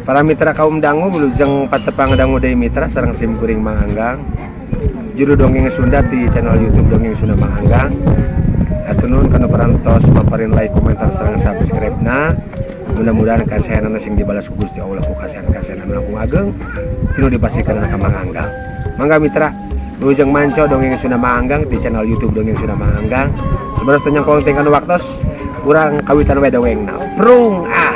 Para mitra kaum dangu wilujeng patepang dangu deui mitra sareng sim kuring Mang Anggang. Juru dongeng Sunda di channel YouTube Dongeng Sunda Mang Anggang. Hatur nuhun kana parantos paparin like, komentar sareng subscribe-na. Mudah-mudahan kasaeanana sing dibalas ku Gusti Allah ku kasaean-kasaean anu langkung ageng tinu dipasihkeun ka Mang Anggang. Mangga mitra wilujeng manco Dongeng Sunda Mang Anggang di channel YouTube Dongeng Sunda Mang Anggang. Sebenarnya teu nyangkong teh kana waktos urang kawitan we dongengna. Prung ah.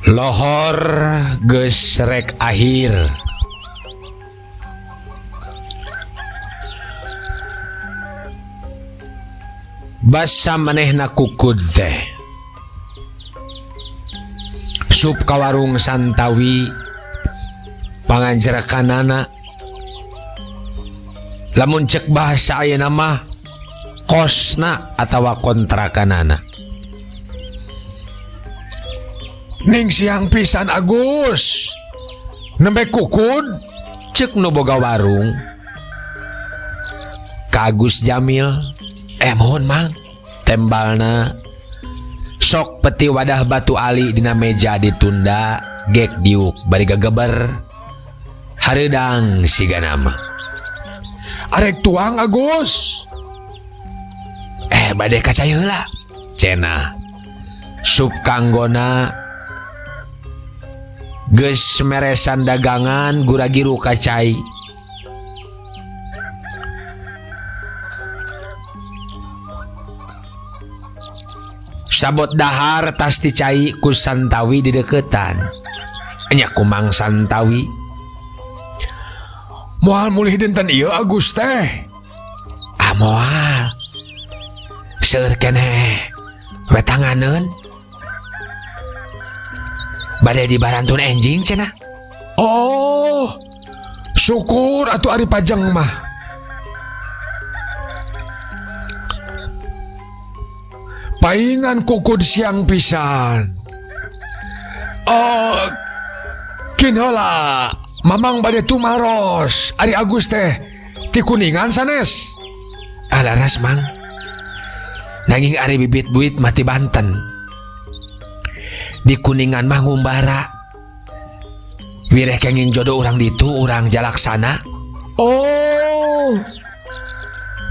Lohor geus rek akhir. Basa manehna kukud teh. Sup ka warung Santawi panganjrekanana. Lamun cek bahasa ayeuna mah kosna atawa kontrakanana. Ning siang pisan Agus. Nembe kukud cek nu boga warung. Ka Agus Jamil, mohon mang tembalna. Sok peti wadah batu ali dina meja ditunda gek diuk bari gageber. Hareudang siga nama. Arek tuang Agus. Bade kacai heula. Cenah. Sup kanggona geus meresan dagangan gura-giru kacai. Sabot dahar tas dicai ku Santawi di deketan. Nya kumang Santawi. Moal mulih dinten ieu Agus teh. Ah moal. Seueur keneh wetanganeun. Bade dibarantun enjing cenah. Oh, syukur atuh ari pajeng mah. Paingan kukud siang pisan. Oh, kin heula mamang bade tumaros ari Agus teh ti Kuningan sanes. Ah laras mang. Nanging ari bibit buit mah ti Banten. Di Kuningan mah ngumbara. Wireh kenging jodoh urang ditu urang Jalaksana. Oh,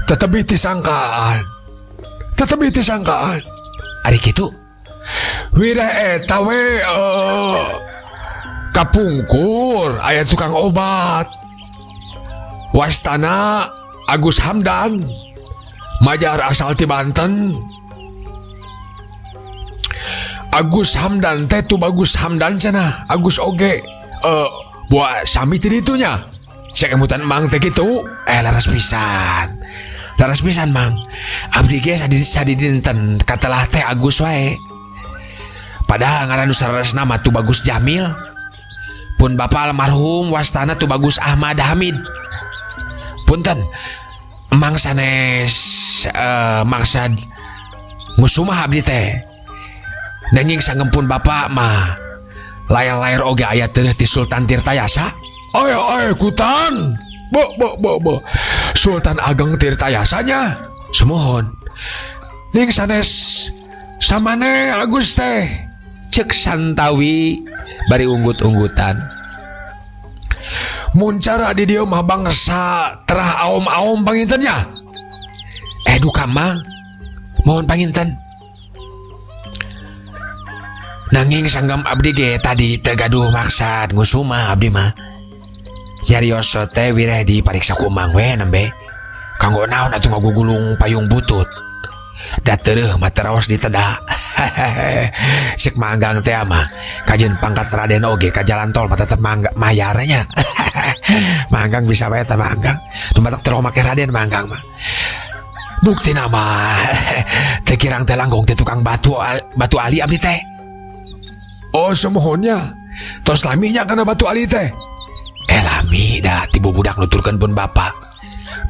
tetebi ti sangkaan. Tetebi ti sangkaan. Ari kitu. Wireh eta we kapungkur aya tukang obat. Wastana Agus Hamdan. Majar asal ti Banten. Agus Hamdan teh tu bagus Hamdan cenah, Agus oge. Buah sami ti ditu nya. Cek emutan mang teh kitu. Laras pisan. Laras pisan mang. Abdi ge sadidinten katelah teh Agus wae. Padahal ngaran nu saleresna mah tu Bagus Jamil. Pun bapa almarhum wastana tu Bagus Ahmad Hamid. Punten mang sanes maksad ngusumah abdi teh. Nanging sanggempun bapak mah layar-layar oge aya teuh ti Sultan Tirtayasa. Ay ay kutan. Bo bo bo bo. Sultan Ageng Tirtayasanya. Sumuhun. Ning sanes samane Agus teh. Cek Santawi bari unggut-unggutan. Muncara di dieu mah bangsa terah aom-aom pangintennya. Duka mang. Mohon panginten. Nanging sanggam abdi ge tadi teu gaduh maksad ngusumah abdi mah. Nyarios teh wireh dipariksa ku mang we nembe. Kanggo naon atuh ngagugulung payung butut. Da tereuh mah teraos diteda. Cek manggang teh mah kajeun pangkat Raden oge ka jalan tol mah tetep mangga mayarnya. Manggang bisa wae teh manggang. Nu matak teu make Raden manggang mah. Bukti nama teh kirang teh langgong teh tukang batu ali abdi teh. Oh semohonnya tos laminya kana batu ali teh. Lami da ti bubudak nuturkeun pun bapa.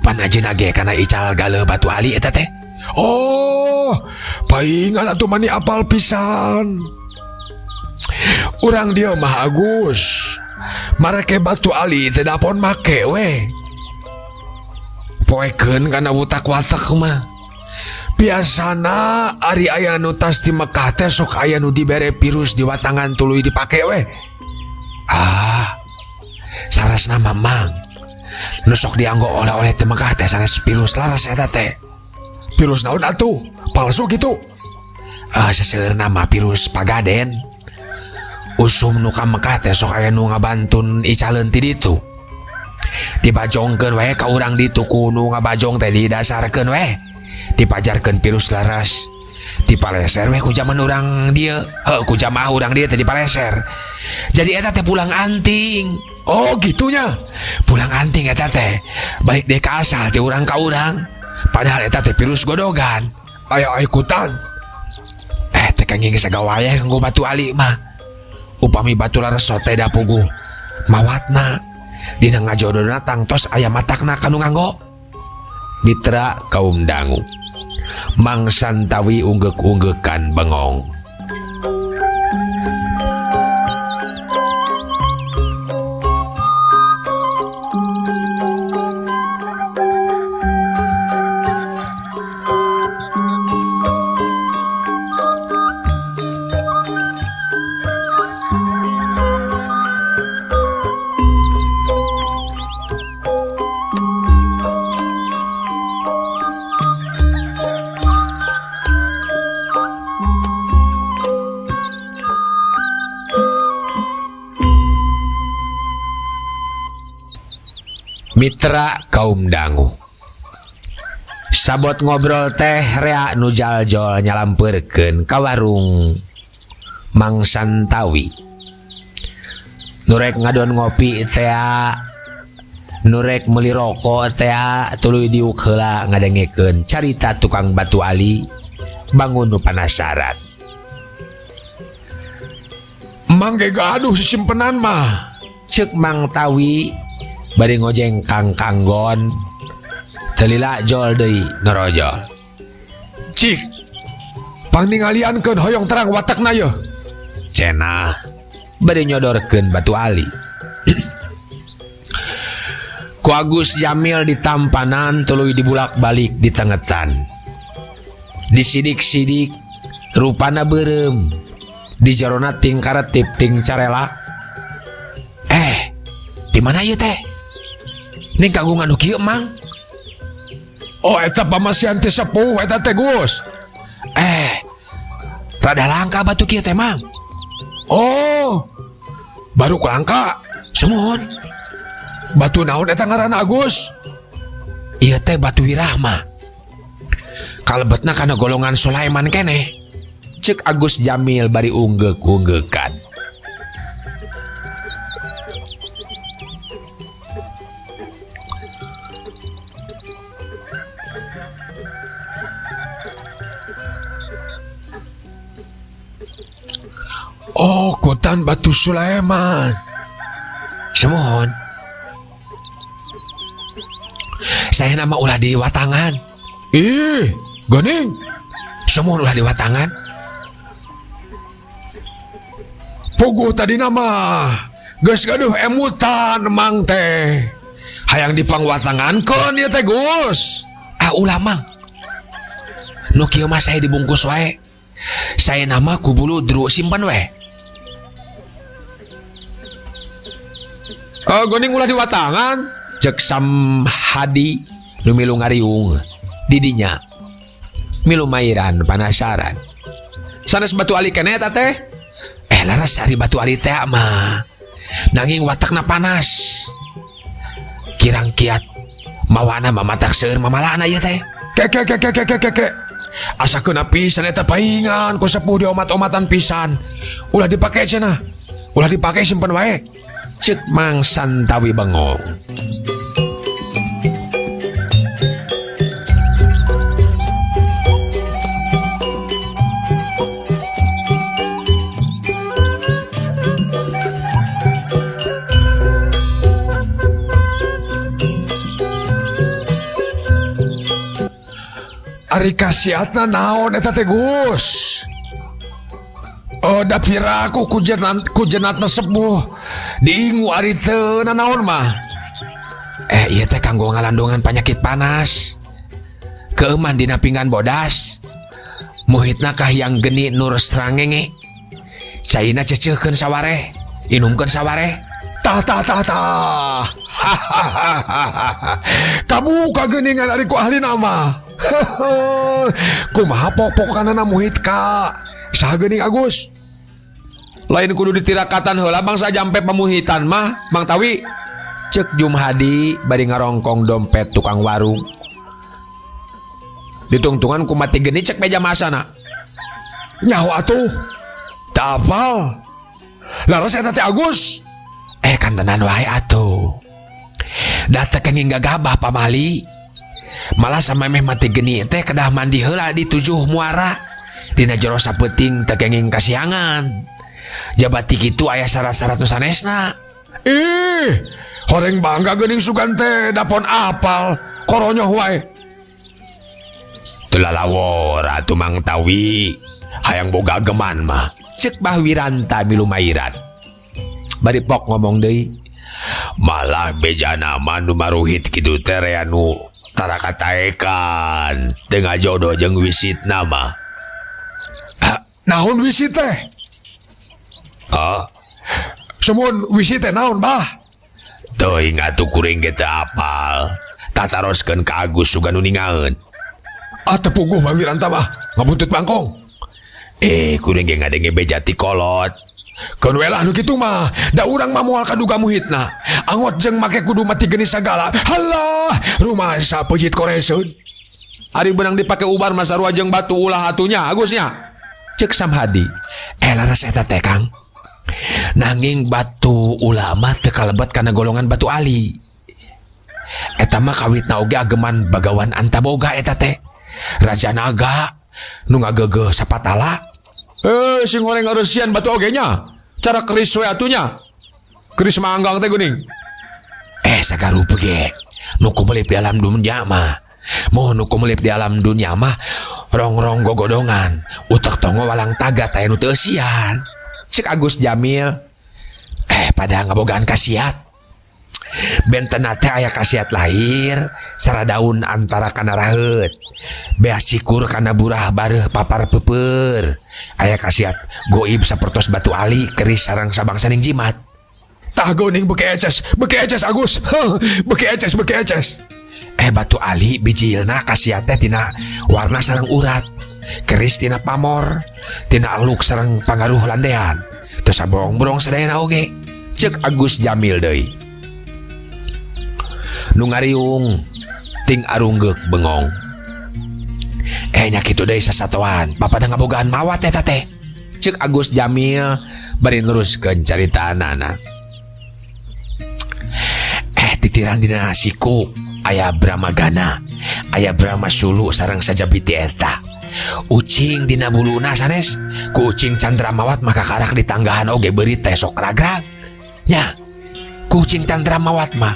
Pan ajeuna ge kana ical galeuh batu ali eta teh. Oh, paingan atuh mani apal pisan. Urang dieu mah Agus. Marake batu ali teh dapon make we. Poekeun kana wutak-watek mah. Biasana ari aya nu tas di Mekah teh sok aya nu dibere virus di watangan tuluy dipake we. Ah, sarasna mah mang. Nu sok dianggo oleh-oleh ti Mekah teh sanes virus laras eta teh. Virus naon atuh? Palsu gitu. Ah, seseueurna mah virus pagaden. Usum nu ka Mekah teh sok aya nu ngabantun icaleun ti ditu. Dibajongkeun we ka urang ditu ku nu ngabajong teh didasarkeun we. Dipajarkeun virus laras. Dipaleser we ku jaman urang dieu. Heuh, ku jamaah urang dieu teh dipaleser. Jadi eta teh pulang anting. Oh, gitunya. Pulang anting eta teh. Balik deui ka asal ti urang ka urang. Padahal eta teh virus godogan. Aya ikutan. Teh kenging sagawayah nganggo batu ali mah. Upami batu laras teh da puguh mawatna. Dina ngajodona tangtos aya matakna kanu nganggo. Mitra kaum dangu. Mang Santawi unggeuk-unggekan bengong. Mitra kaum dangu. Sabot ngobrol teh rea nu jaljol nyalampeurkeun ka warung Mang Santawi. Nurek ngadon ngopi tea, nurek meuli rokok tea, tuluy diuk heula ngadengekeun carita tukang batu ali bangun nu panasaran. Mang ge gaduh sisimpenan mah. Ceuk Mang Tawi bari ngojeng kang kanggon telila jol deui norojol. Cik, pangningaliankeun hoyong terang watakna yeuh. Cenah bari nyodorkeun batu ali. Ku Agus Jamil ditampanan tuluy dibulak-balik ditengetan. Disidik-sidik rupana beureum. Di jerona ting karetip ting carelak. Di mana ieu teh? Ning kagungan nu kieu mang. Oh, eta pamasihan teh sepuh eta teh Gus. Rada langka batu kieu teh mang. Oh, baru ku langka. Sumuhun. Batu naon eta ngaranna Agus? Ieu teh batu Wirahma. Kalebetna kana golongan Sulaiman keneh. Ceuk Agus Jamil bari unggeuk-unggeukan. Oh, kutan batu Sulaiman. Sumuhun. Saya nama ulah di watangan. Ih, geuning. Sumuhun ulah di watangan. Puguh tadi nama. Geus gaduh emutan mang teh. Hayang dipangwatangankeun ieu teh Gus. Ah, ulah mang. Nu kieu mah saya dibungkus wae. Saya nama ku bulu dru simpen we. Geuning ulah di watangan. Cek Sam Hadi nu milu ngariung didinya. Milu mairan panasaran. Sanes batu ali keneh eta teh? Laras cari batu ali teh mah. Nanging watakna panas. Kirang kiat mawana mah matak seueur mamalana ieu teh. Ke ke ke ke ke ke ke ke. Asa keuna pisan eta paingan ku sepuh diomat-omatan pisan. Ulah dipake cenah. Ulah dipake simpen wae. Ceuk Mang Santawi bengong. Ari kasiatna naon eta teh, Gus? Oh, da piraku ku jenatna sepuh diingu ari teu nanaon mah. Eh, ieu teh kanggo ngalandungan panyakit panas. Keuman dina pinggan bodas. Muhitna kahayang geni nur srangenge. Caina ceceuhkeun sawareh, inumkeun sawareh. Tah tah tah tah. Kabuka geuningan ari ku ahli nama. Kumaha pok-pokanana muhit ka saha geuning, Agus? Lain kudu ditirakatan heula bangsa jampe pamuhitan mah, Mang Tawi? Cek Jumhadi bari ngarongkong dompet tukang warung. Ditungtungan ku mati geni cek meja masana. Nyaho atuh. Teu apal. Laras eta teh, Agus? Eh, kantenan wae atuh. Da teu kenging gagabah pamali. Malah samemeh mati geni teh kedah mandi heula di tujuh muara. Dina jero sapeuting teu kenging kasiangan. Jabati kitu aya syarat-syarat nu sanesna. Ih, horeng bangga geuning sugan teh dapon apal. Koronyoh wae. Teu lalawor atuh, Mang Tawi. Hayang boga ageman mah. Cek Bah Wiranta milu mairan. Bari pok ngomong deui. Malah bejana mah nu maruhit kitu teh rea nu tara kataekan teu ngajodoh jeung wisitna mah. Ha, naon wisit teh? Ah, Sumuhun, wisit teh naon, Bah? Teuing atuh, kuring ge teu apal. Tataroskeun ka Agus sugan nu ningaeun. Ah, teu puguh Bah Wiranta mah, ngabuntut bangkong. Eh, kuring ge ngadenge beja ti kolot. Keun we lah nu kitu mah, da urang mah moal kaduga muhitna. Angot jeung make kudu mati geni sagala. Halah, rumasa peujit koreseun. Ari beunang dipake ubar mah sarua jeung batu ulah atuh nya, Agus nya. Cek Samhadi. Eh, laras eta teh, Kang. Nanging batu ulama teu kalebet kana golongan batu ali. Eta mah kawitna oge ageman Bagawan Antaboga eta teh. Raja Naga nu ngageugeuh sapatala. Eh, sing goreng eureusian batu oge nya. Cara keris we atuh nya. Keris manggang teh geuning. Eh, sagarupa ge nu kumelip di alam dunia mah. Moh nu kumelip di alam dunia mah rongrong gogodongan, utek tongo walang taga taya nu teu eusian. Cek Agus Jamil. Eh, pada ngabogaan khasiat. Benten teh aya khasiat lahir saradaun antara kana raheut. Beas cikur kana burah bareuh papar peupeur. Aya khasiat goib sapertos batu ali, keris sareng sabangsaning jimat. Tah geuning beuki eces, Agus. Beuki eces, beuki eces. Eh, batu ali bijilna khasiat teh tina warna sareng urat. Keris tina pamor, tina aluk sareng pangaruh landean. Teu saborong-borong sadayana oge. Cek Agus Jamil deui. Nu ngariung ting arunggeuk bengong. Eh, nya kitu deui sasatoan, papada ngabogaan mawat eta teh. Cek Agus Jamil bari neruskeun caritaanana. Eh, titiran dina siku aya Brahmagana, aya Brahma Sulu sareng sajabiti eta. Ucing dina buluna sanes, ku ucing Candra Mawat maka karak ditanggahan oge beurit teh sok ragrag. Nya, ku ucing Candra Mawat mah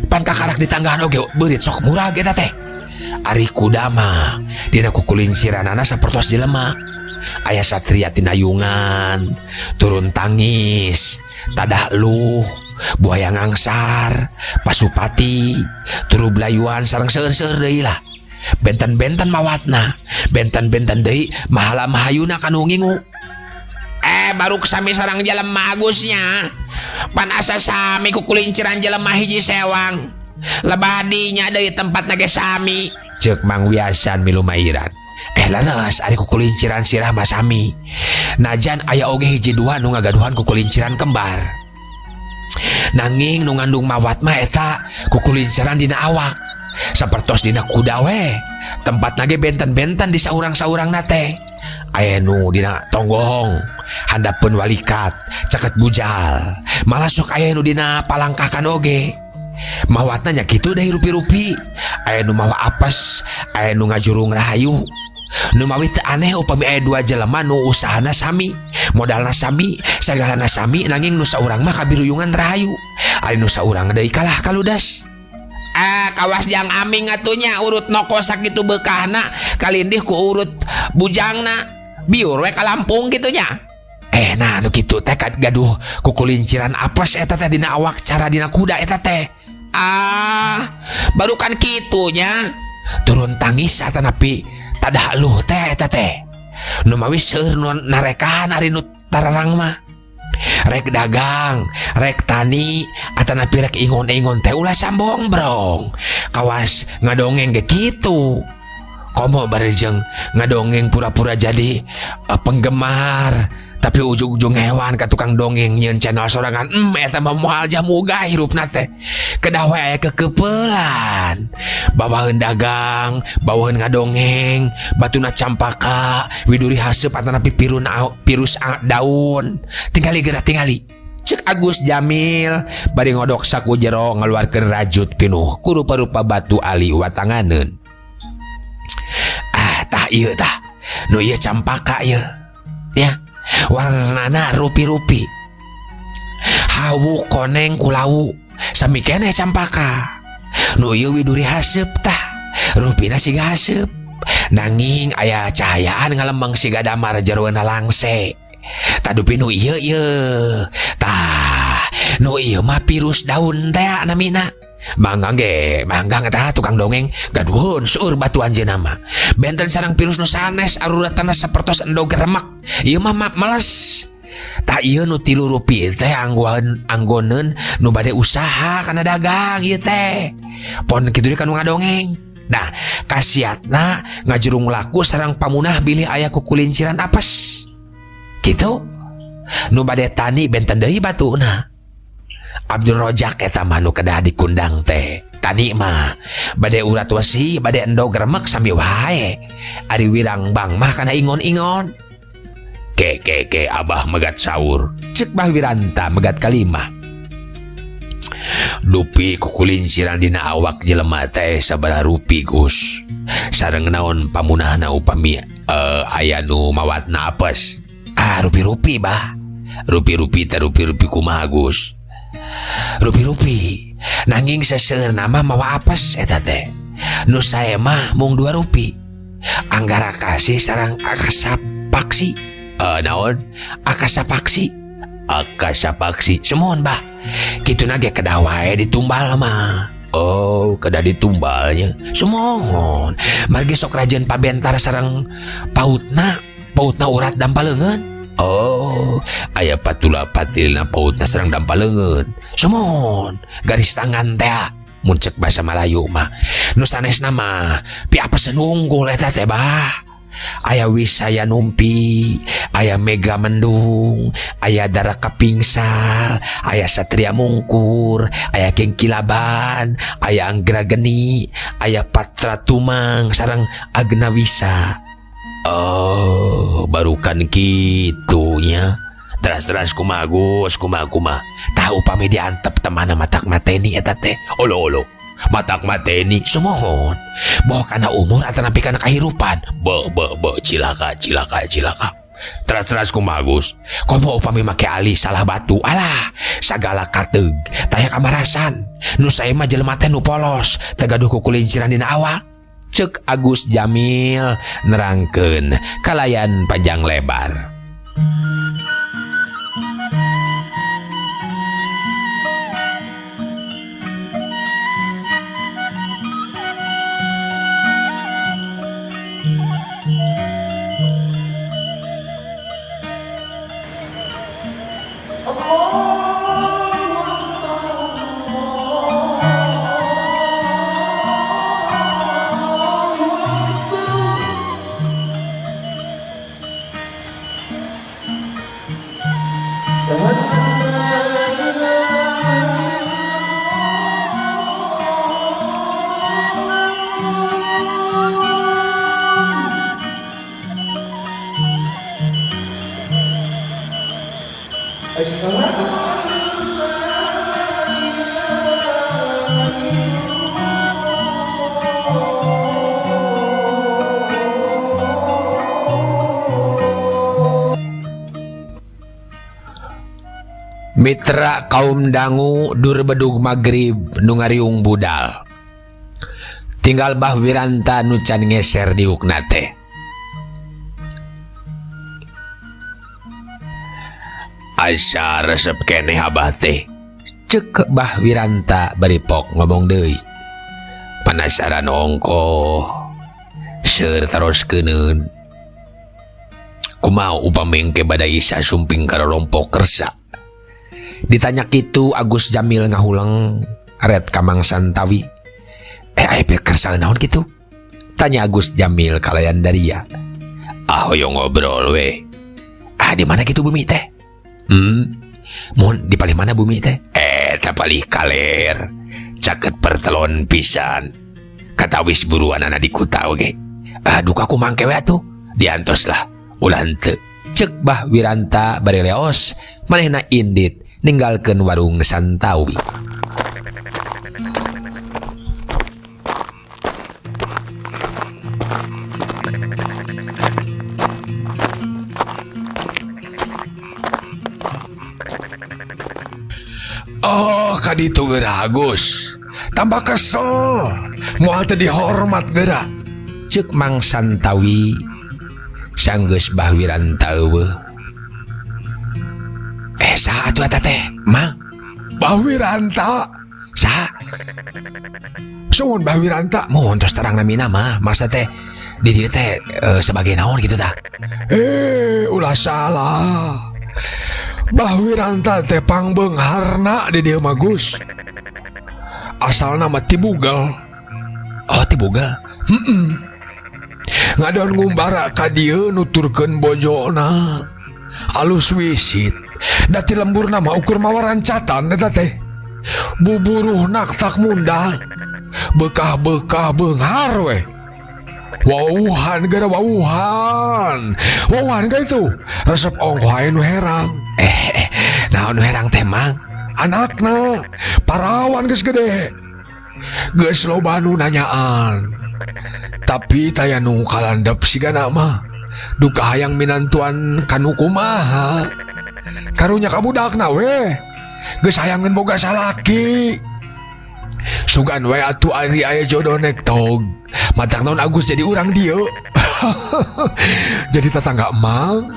pan kakarak ditanggahan oge beurit sok murag eta teh. Ari kuda mah dina kukulinciranana sapertos jelema. Aya satria tinayungan, turun tangis, tadah luh, buaya ngangsar, pasupati, turu belayuan sareng seueur-seueur deui lah. Benten-benten mawatna, benten-benten deui mahala mahayuna kanu ngingu. Eh, baru sami sareng jelema, Agusnya. Pan asa sami kukulinciran jelema hiji sewang. Lebadinya deui tempatna ge sami. Cek Mang Wiasan milu mairan. Eh, leres ari kukulinciran sirah mah sami. Najan aya oge hiji dua nu ngagaduhan kukulinciran kembar. Nanging nu ngandung mawat mah eta kukulinciran dina awak. Sapertos dina kuda we. Tempatna ge benten-benten di saurang-saurangna teh. Aya nu dina tonggong, handapeun walikat, caket bujal. Malah sok aya nu dina palangkakan oge. Mawatna nya kitu deui rupi-rupi. Aya nu mawa apes, aya nu ngajurung rahayu. Nu mawi teu aneh upami aya dua jelema nu usahana sami, modalna sami, sagalana sami, nanging nu saurang mah kabiruyungan rahayu. Ari nu saurang deui kalah kaludas. Ah, kawas jang aming atunya urut noko sakitu beukahna kalindih ku urut bujangna biur we ka Lampung kitu nya. Nah nu kitu teh gaduh kukulinciran apes eta teh dina awak cara dina kuda eta teh. Ah, baru kan kitunya turun tangis atanapi tadah luh teh eta teh. Nu mawi seueur nu narekan ari nu tararang mah. Rek dagang, rek tani, atanapi rek ingon-ingon teh ulah sambong brong. Kawas ngadongeng ge kitu. Komo bari jeung ngadongeng pura-pura jadi penggemar, tapi ujung-ujung hewan ka tukang dongeng nyieun channel sorangan. Eta mah moal jamuga hirupna teh. Kedah we aya kekepelan. Bawaheun dagang, bawaheun ngadongeng, batuna campaka, widuri haseup atanapi pirus daun. Tingali geura tingali. Cek Agus Jamil bari ngodok saku jero ngaluarkeun rajut pinuh ku rupa-rupa batu ali watanganeun. Ah, tah ieu tah. Nu ieu campaka ieu. Ya, warnana rupi-rupi. Hawu koneng kulawu sami keneh campaka. Nu ieu widuri haseup tah. Rupina siga haseup. Nanging aya cahayaan ngalembang siga damar jeroana langse. Tadupi nu ieu ieu. Tah, nu ieu mah virus daun teh namina. Manggang ge, manggang eta tukang dongeng gaduhun seueur batu anjeunna mah. Benten sareng virus nu sanes aruratana sapertos endog remek. Ieu mah males. Tah ieu nu tilu rupi teh anggoneun nu bade usaha kana dagang ieu teh. Pon kitu deui kanu ngadongeng. Nah, kasiatna ngajurung laku sareng pamunah bilih aya kukulinciran apes. Kitu. Nu bade tani benten deui batuna. Abdul Rojak eta mah nu kedah dikundang teh. Tani mah bade urat wesi, bade endog remek sami wae. Ari wirang bang mah kana ingon-ingon. Ke ke ke abah megat sahur. Cek Bah Wiranta megat kalimah. Dupi kukulinciran dina awak jelema teh sabaraha rupi Gus. Sareng naon pamunahna upami aya nu mawatna apes. Ah, rupi-rupi bah. Rupi-rupi teh rupi-rupi kumaha Gus. Rupi-rupi nanging seseueurna mah mawa apes eta teh. Nu sae mah mung 2 rupi. Anggara kasih sareng akasapaksi. Naon? Akasapaksi. Akasapaksi. Sumuhun bah. Kituna ge kedah wae ditumbal mah. Oh, kedah ditumbalnya. Sumuhun. Margi sok rajin pabentar sareng pautna urat dampaleungeun. Oh, aya patula patilna pautna sareng dampaleungeun. Sumuhun, garis tangan teh mun cek basa Malayu mah. Nu sanesna mah piapesen wungkul eta teh bah. Aya wisaya numpi, aya mega mendung, aya dara kapingsal, aya satria mungkur, aya kengkilaban, aya anggra geni, aya patra tumang sareng agnawisa. Oh, barukan kitunya. Teras-teras kumaha Gus, kumaha kumaha. Tah upami diantep temana matak mateni eta teh. Olo olo. Matak mateni sumuhun. Boh kana umur atanapi kana kahirupan. Be be be cilaka cilaka cilaka. Teras-teras kumaha Gus. Komo upami make ali salah batu. Alah, sagala kateug. Taya kamarasan. Nu sae mah jelema teh nu polos, teu gaduh kukulinciran dina awak. Cek Agus Jamil nerangkeun kalayan panjang lebar. Mitra kaum dangu dur bedug magrib nu ngariung budal. Tinggal Bah Wiranta nu can ngeser diukna teh. Asa resep keneh Abah teh. Cek Bah Wiranta bari pok ngomong deui. Penasaran ongkoh. Seur teroskeun. Kumaha upami engke bade Isa sumping ka rorompok kersa. Ditanya kitu Agus Jamil ngahuleng ret ka Mang Santawi. Aya kersa naon kitu? Tanya Agus Jamil kalayan daria. Ah hoyong ngobrol we. Ah di mana kitu bumi teh? Mun di palih mana bumi teh? Eta palih kaler. Caket pertelon pisan. Katawis buruanana di kuta oge. Ah duka ku mangke we atuh. Diantos lah. Ulah henteu. Cek Bah Wiranta bari leos manehna indit ninggalkeun warung Santawi. Oh, kaditu geura Agus. Tambah kesel. Moal teu dihormat geura. Cek Mang Santawi sanggeus Bah Wiranta eueuh. Saha atuh eta teh, Mang? Bah Wiranta. Saha? Suhun Bah Wiranta. Mohon tos terang namina mah, masa teh di dieu teh sebagai naon kitu tah? Ulah salah. Bah Wiranta teh pangbeungharna di dieu mah Gus. Asalna mah ti Bugel. Oh, ti Bugel. Heeh. Ngadon ngumbara ka dieu nuturkeun bojona. Alus wisit. Da ti lemburna mah ukur mawarancatan eta teh. Buburuhna tak munda. Bekah-bekah beunghar we. Wauhan gara wauhan. Wauhan ka itu. Resep ongkoh aya nu herang. Naon nu herang teh Mang? Anakna parawan geus gede. Geus loba nu nanyaan. Tapi taya nu kalandep sigana mah. Duka hayang minantuan kanu kumaha. Karunya ka budakna we. Geus hayangeun boga salaki. Sugan we atuh ari aya jodoh nektog. Matak naon Agus jadi urang dieu. Jadi tetangga emang.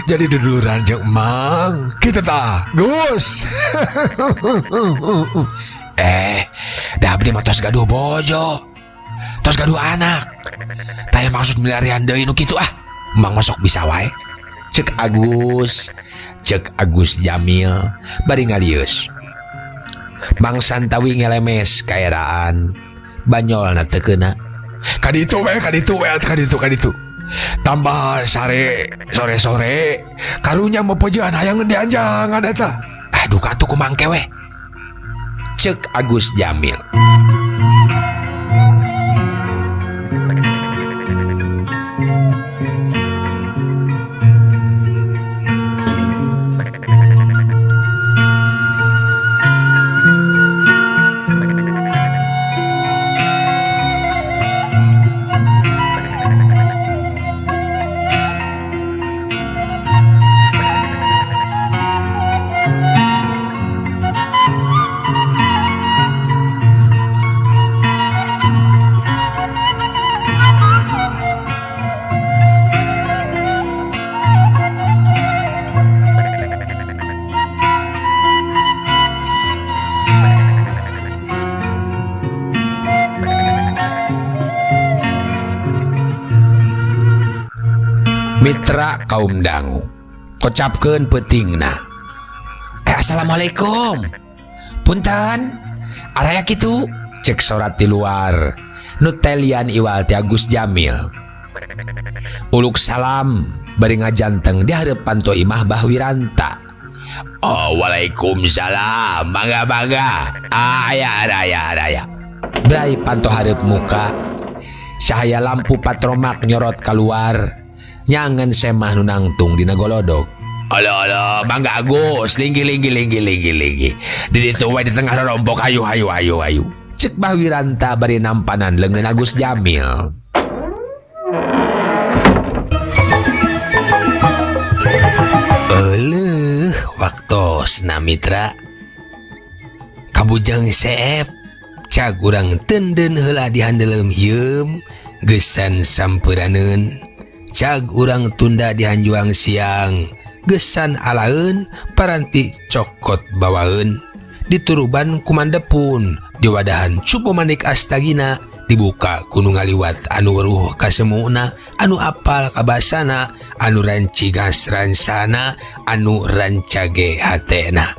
Jadi duduluran jeung emang. Kitu tah, Gus. Dah abdi mah tos gaduh bojo. Tos gaduh anak. Taya maksud milarian deui nu kitu ah. Emang masuk bisa wae. Cek Agus, cek Agus Jamil bari ngalieus. Mang Santawi ngelemes kaeraan. Banyolna teu keuna. Kaditu we, kaditu we, kaditu, kaditu. Tambah sare sore-sore karunya mepejean hayangeun dianjangan eta. Aduh katuh kumangke we. Cek Agus Jamil. Mitra kaum dangu kocapkeun peutingna. Assalamualaikum. Punten. Araya kitu cek sorat di luar. Nu telian iwal ti Agus Jamil. Uluk salam bari ngajanteng di hareup panto imah Bah Wiranta. Oh, waalaikumsalam. Mangga-mangga. Aya araya araya. Brai panto hareup muka. Cahaya lampu patromak nyorot keluar. Nyangen semah nu nangtung dina golodog. Alo alo, mangga Agus, linggi linggi linggi linggi linggi. Di ditu we di tengah rompok, ayu ayu ayu ayu. Cek Bah Wiranta bari nampanan leungeun Agus Jamil. Euleuh, waktosna mitra. Kabujeng seep. Cag urang tenden heula di handeuleum hieum gesan sampuraneun. Cag urang tunda di hanjuang siang gesan alaeun paranti cokot bawaeun. Dituruban ku Mandepun diwadahan cupu manik astagina dibuka ku nu ngaliwat anu weruh kasemuna anu apal kabasana anu rancigas ransana anu rancage hatena.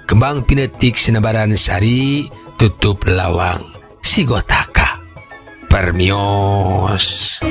Kembang pinetik sinebaran sari tutup lawang sigotaka. Permios.